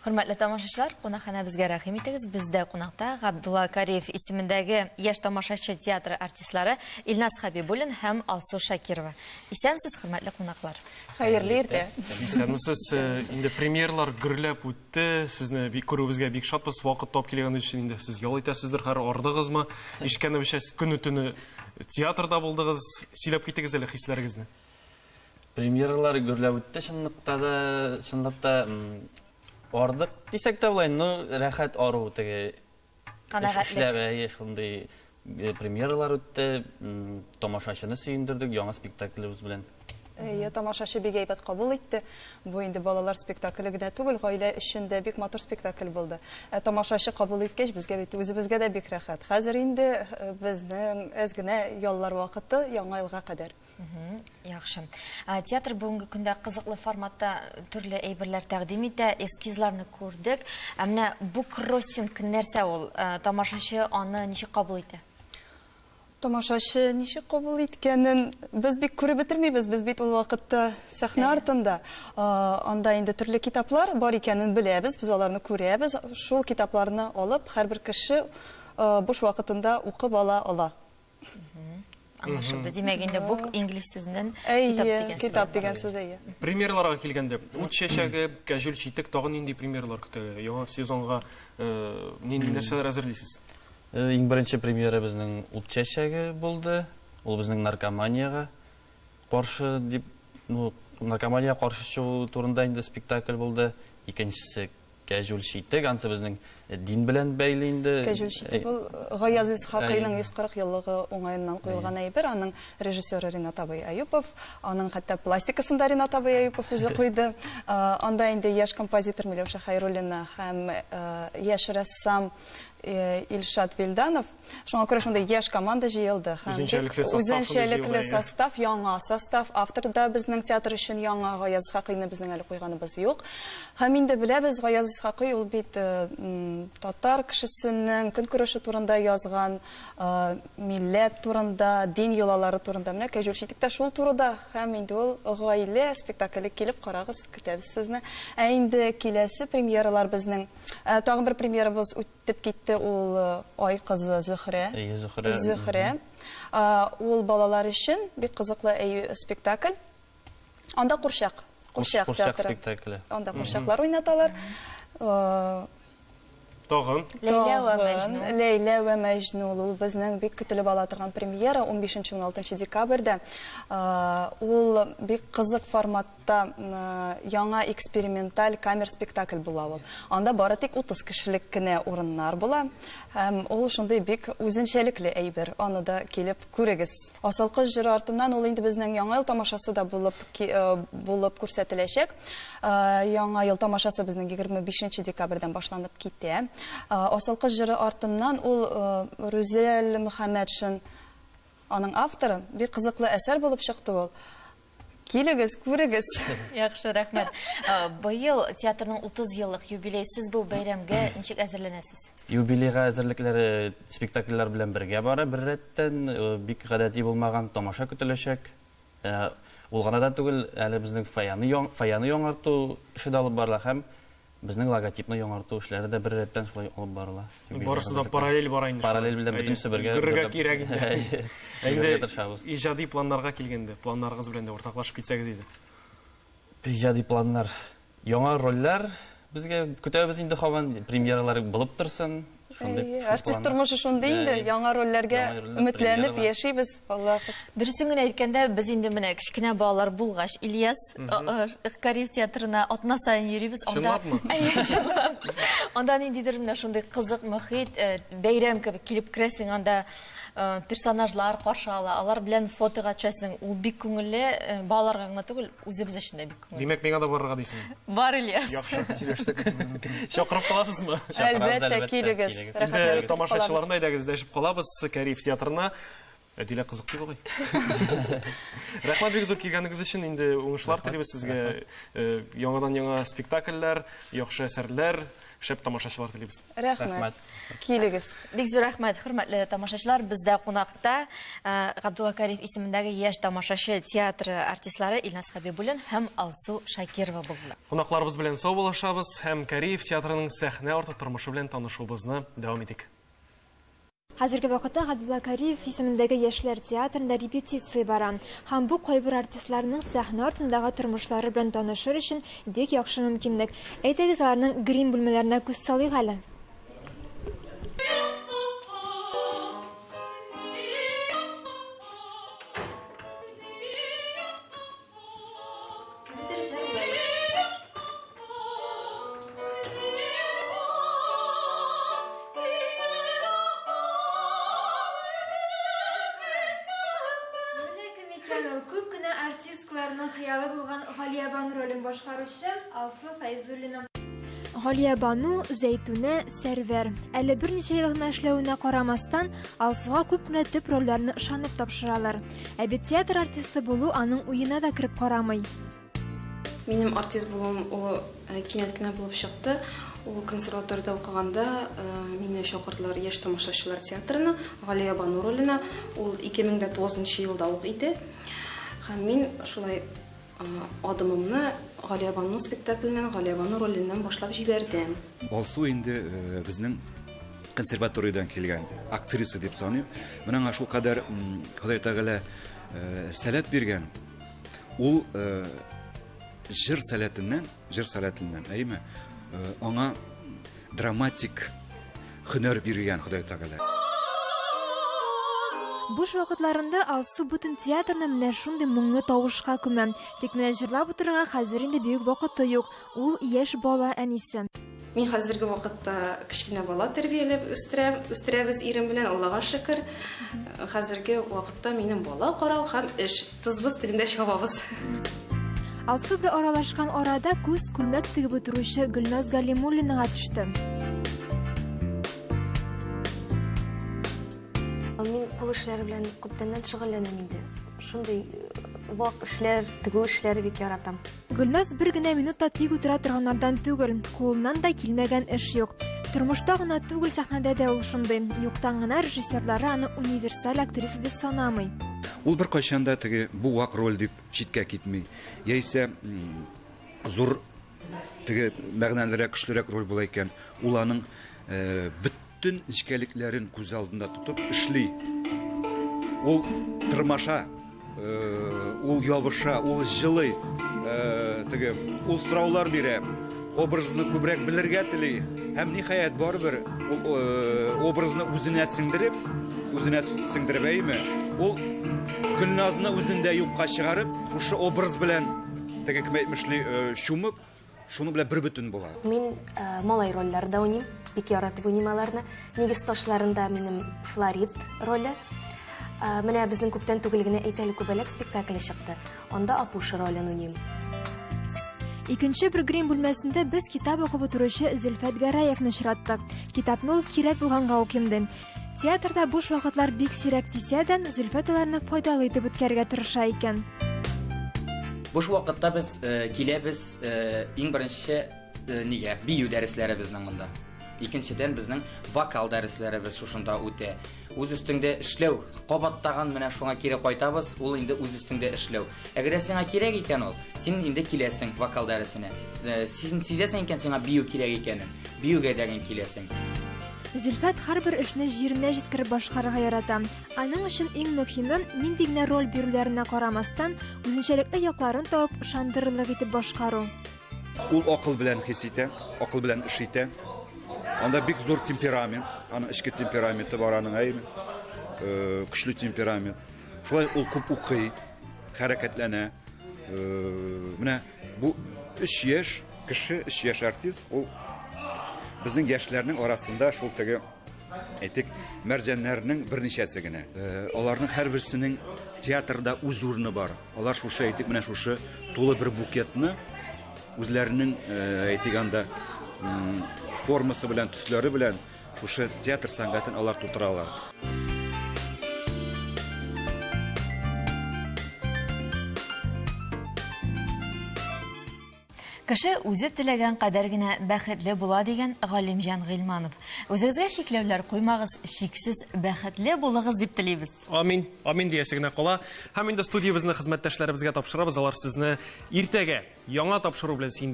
Хөрмәтле тамашачылар, кунакханәбезгә рәхим итегез. Бездә кунакта Габдулла Кариев исемендәге Яшь тамашачы театры артистлары Илназ Хәбибуллин һәм Алсу Шакирова. Исәнмесез, хөрмәтле кунаклар. Хәерле иртә. Исәнмесез. Инде премьералар гөрләп үтте. Сезне бик күрүебезгә бик шатбыз. Вакыт табып килгән өчен инде сез ял итәсездер, хәзер ардыгызмы? Ишеткәнебезчә, көне-төне театрда булдыгыз. Сөйләп китегез әле хисләрегезне. Премьералар гөрләп үтте чынлыкта да, чынлап та ардык дисәк тә була, но рәхәт ару теге. Канәгатьлек. Эшләп, әйе, шундый э, премьералар үтте, тамашачыны сөендердек яңа спектаклебез белән. Әйе, тамашачы бик әйбәт кабул итте. Бу инде балалар спектакле генә түгел, гаилә өчен дә бик матур спектакль булды. Ә тамашачы кабул иткәч, безгә бит үзебезгә дә бик рәхәт. Хәзер инде э, безнең әз генә яллар вакыты, Яңа елга кадәр. Яхшы. Театр бүгенге көндә кызыклы форматта төрле әйберләр тәкъдим итә. Эскизларны күрдек. Ә менә буккроссинг нәрсә ул? Тамашачы аны ничек кабул итә? Тамашачы ничек кабул иткәнен без бик күреп бетермибез. Без бит ул вакытта сәхнә артында. Анда инде төрле китаплар бар икәнен беләбез, без аларны күрәбез. Шул китапларны алып, һәрбер кеше буш вакытында укып ала ала. Аңлашылды. Димәк, инде бук инглиз сүзеннән китап дигән сүз. Китап дигән сүз, әйе. Премьераларга килгәндә, Ут чәчәге, Кәҗүл читек, тагын нинди премьералар көтә? Яңа сезонга э, нинди нәрсәләр әзерлисез? Э, иң беренче премьера безнең Ут чәчәге булды. Ул безнең наркоманиягә каршы дип, ну, наркоманиягә каршы чыгу турында инде спектакль булды. Икенчесе Кәҗүл читек, ансы безнең дин белән бәйле инде. Кәҗүл читек ул Гаяз Исхакыйның 140 еллыгы уңаеннан куелган әйбер. Аның режиссеры Ринат абый Әюпов. Аның хәтта пластикасын да Ринат абый Әюпов үзе куйды. Анда инде яшь композитор Миләүшә Хәйруллина һәм яшь рәссам Илшат Вилданов. Шуңа күрә шундый яшь команда җыелды. Һәм Үзенчәлекле состав Үзенчәлекле состав, яңа состав. Автор да безнең театр өчен яңа, Гаяз Исхакыйны безнең әле куйганыбыз юк. Һәм инде беләбез, Гаяз Исхакый ул бит э, татар кешесенең көнкүреше турында язган, э, милләт турында, дин йолалары турында. Менә Кәҗүл читек тә шул турыда. Һәм инде ул гаилә спектакле килеп карагыз, көтәбез сезне. Ә инде киләсе премьералар безнең. Э, тагын бер премьерабыз Үтеп китте ул Ай кызы Зөһрә. Әйе, Зөһрә. Зөһрә. Ул балалар өчен бик кызыклы спектакль. Анда курчак. Курчак театры. спектакле. Анда курчаклар уйнаталар. Тагын. Ләйлә вә Мәҗнү. Ләйлә вә Мәҗнү. Ул безнең бик көтелеп ала торган премьера 15-16 декабрьдә. Ул бик кызык формат та яңа эксперименталь камер спектакль була ул. Анда бары тик 30 кешелек кенә урыннар була. Һәм ул шундый бик үзенчәлекле әйбер. Аны да килеп күрегез. Асыл кыз җыры артыннан ул инде безнең Яңа ел тамашасы да булып булып күрсәтеләчәк. Яңа ел тамашасы безнең 25 декабрьдән башланып китә. Асыл кыз җыры артыннан ул Рүзәл Мөхәммәтшин аның авторы. Бик кызыклы әсәр булып чыкты ул. Килегез, күрегез. Яхшы, рәхмәт. Быел театрның 30 еллык юбилей. Сез бу бәйрәмгә ничек әзерләнәсез? Юбилейга әзерлекләр спектакльләр белән бергә бара, беррәттән. Бик гадәти булмаган тамаша көтеләчәк. Ул гына да түгел, әле безнең фойены яңарту эше дә алып барыла һәм Безнең логотипны яңарту эшләре дә бер рәттән шулай алып барыла. Барысы да параллель бара инде. Параллель белән бөтенесе бергә. Йөрергә кирәк инде. Инде иҗади планнарга килгәндә, планнарыгыз белән дә уртаклашып китсәгез иде. Иҗади планнар. Яңа рольләр безгә көтәбез инде һаман, премьералар булып торсын. Шундый артист тормышы шундый инде, яңа рольләргә өметләнеп яшибез, Аллаһ. Дөресен генә әйткәндә, без инде менә кечкенә балалар булгач, Ильяс Кариев театрына атна саен йөрибез. Чынлапмы? Әйе, чынлап. Анда ниндидер менә шундый кызык мохит, бәйрәм кебек килеп керәсең, анда персонажлар каршы ала, алар белән фотога төшәсең. Ул бик күңелле, балаларга гына түгел, үзебез өчен дә бик күңелле. Димәк, миңа да барырга дисең. Бар, Ильяс. Яхшы, сөйләштек. Чакырып каласызмы? Әлбәттә, килегез. Инде тамашачыларны әйдәгез дәшеп калабыз Кариев театрына. Әдилә кызык дип бугай. Рәхмәт бик зур килгәнегез өчен. Инде уңышлар телибез сезгә. Э, яңадан яңа спектакльләр, яхшы әсәрләр. Шәп тамашачылар телибез. Рәхмәт. Килегез. Бик зур рәхмәт, хөрмәтле тамашачылар. Бездә кунакта Габдулла Кариев исемендәге яшь тамашачы театры артистлары Илназ Хәбибуллин һәм Алсу Шакирова булдылар. Кунакларыбыз белән саубуллашабыз һәм Кариев театрының сәхнә арты тормышы белән танышуыбызны дәвам итик. Хәзерге вакытта Габдулла Кариев исемендәге яшьләр театрында репетиция бара. Һәм бу кайбер артистларның сәхнә артындагы тормышлары белән танышыр өчен бик яхшы мөмкинлек. Әйдәгез, аларның грим бүлмәләренә күз салыйк әле. Менә кем икән ул, күп кенә артисткаларның хыялы булган Галиябану ролен башкаручы Алсу Фәйзуллина. Галиябану, Зәйтүнә, Сәрвәр. Әле берничә ел гына эшләвенә карамастан, Алсуга күп кенә төп рольләрне ышанып тапшыралар. Ә бит театр артисты булу аның уена да кереп карамый. Минем артист булуым ул кинәт кенә булып чыкты. Ул консерваториядә укыганда мине чакырдылар яшь тамашачылар театрына, Галиябану роленә. Ул 2009 елда ук иде. Һәм мин шулай адымымны Галиябану спектакленнән, Галиябану роленнән башлап җибәрдем. Алсу инде безнең консерваториядән килгән актриса дип саныйм. Менә аңа шулкадәр Ходай Тәгалә сәләт биргән. Ул җыр сәләтеннән, җыр сәләтеннән, әйеме? Аңа драматик һөнәр биргән Ходай Тәгалә. Буш вакытларында Алсу бөтен театрны менә шундый моңлы тавышка күмә. Тик менә җырлап утырырга хәзер инде бик вакыты юк. Ул яшь бала әнисе. Мин хәзерге вакытта кечкенә бала тәрбияләп үстерәм, үстерәбез ирем белән, Аллага шөкер. Хәзерге вакытта минем бала карау һәм эш. Тызбыз тегендә чабабыз. Алсу белән аралашкан арада күз күлмәк тегеп утыручы Гөлназ Галимуллинага төште. Мин кул эшләре белән күптәннән шөгыльләнәм инде. Шундый вак эшләр, тегү эшләре бик яратам. Гөлназ бер генә минут та тик утыра торганнардан түгел. Кулыннан да килмәгән эш юк. Тормышта гына түгел, сәхнәдә дә ул шундый. Юктан гына режиссерлары аны универсаль актриса дип санамый. Ул беркайчан да теге бу вак роль дип читкә китми. Яисә зур теге мәгънәлерәк, көчлерәк роль була икән, ул аның бөтен нечкәлекләрен күз алдында тотып эшли. Ул тырмаша, ул ябыша, ул җылый, теге ул сораулар бирә, образны күбрәк белергә тели һәм ниһаять барыбер ул образны үзенә сеңдереп, үзенә сеңдереп әйме, ул Гөлназны үзендә юкка чыгарып, шушы образ белән теге кем әйтмешли чумып, шуның белән бер бөтен була. Мин малай рольләрдә уйныйм, бик яратып уйныйм аларны. Нигез ташларында минем Флорид роле. Менә безнең күптән түгел генә Әйтәле күбәләк спектакле чыкты. Анда Апуш ролен уйныйм. Икенче бер грим бүлмәсендә без китап укып утыручы Зөлфәт Гәрәевны очраттык. Китапны ул кирәк булганга укыйм ди. Театрда буш вакытлар бик сирәк дисә дә, Зөлфәт аларны файдалы итеп үткәрергә тырыша икән. Буш вакытта без киләбез иң беренче нигә? Бию дәресләре безнең монда. Икенчедән безнең вокал дәресләребез шушында үтә. Үз өстеңдә эшләү, кабаттаган менә шуңа кире кайтабыз, ул инде үз өстеңдә эшләү. Әгәр дә сиңа кирәк икән ул, син инде киләсең вокал дәресенә. Син сизәсең икән сиңа бию кирәк икәнен, биюгә дә киләсең. Зөлфәт һәрбер эшне җиренә җиткереп башкарырга ярата. Аның өчен иң мөһиме, нинди генә роль бирүләренә карамастан, үзенчәлекле якларын табып, ышандырырлык итеп башкару. Ул акыл белән хис итә, акыл белән эш итә. Анда бик зур темперамент, аның эчке темпераменты бар аның, әйеме? Көчле темперамент. Шулай ул күп укый, хәрәкәтләнә. Менә бу 3 яшь кеше, 3 яшь артист, ул безнең яшьләрнең арасында шул теге, әйтик, мәрҗәннәрнең берничәсе генә. Аларның һәрберсенең театрда үз урыны бар. Алар шушы, әйтик, менә шушы тулы бер букетны үзләренең, әйтик, анда формасы белән, төсләре белән шушы театр сәнгатен алар тутыралар. Кеше үзе теләгән кадәр генә бәхетле була, дигән Галимҗан Гыйльманов. Үзегезгә чикләүләр куймагыз, чиксез бәхетле булыгыз дип телибез. Амин, амин диясе генә кала. Һәм инде студиябезне хезмәттәшләребезгә тапшырабыз. Алар сезне иртәгә яңа тапшыру белән сөендерер.